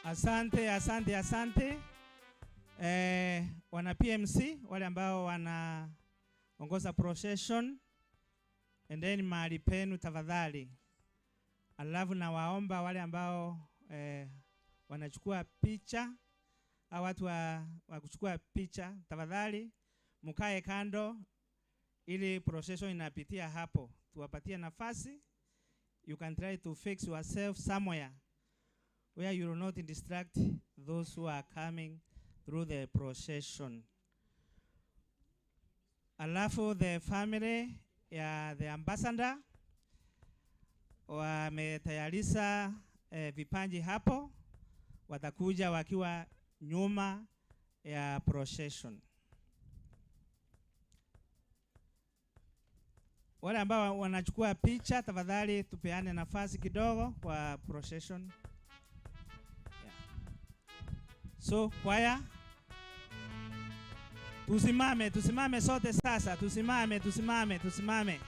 Asante, asante, asante. Wana PMC wale ambao wanaongoza procession, endeni mahali penu tafadhali. Alafu nawaomba wale ambao wanachukua picha au watu wa kuchukua picha, tafadhali mkae kando ili procession inapitia hapo, tuwapatie nafasi. You can try to fix yourself somewhere where you will not distract those who are coming through the procession. Alafu the family ya the ambassador wametayarisha vipaji hapo, watakuja wakiwa nyuma ya procession. Wale ambao wanachukua picha, tafadhali tupeane nafasi kidogo kwa procession. Yeah. So kwaya, tusimame, tusimame sote sasa, tusimame, tusimame, tusimame.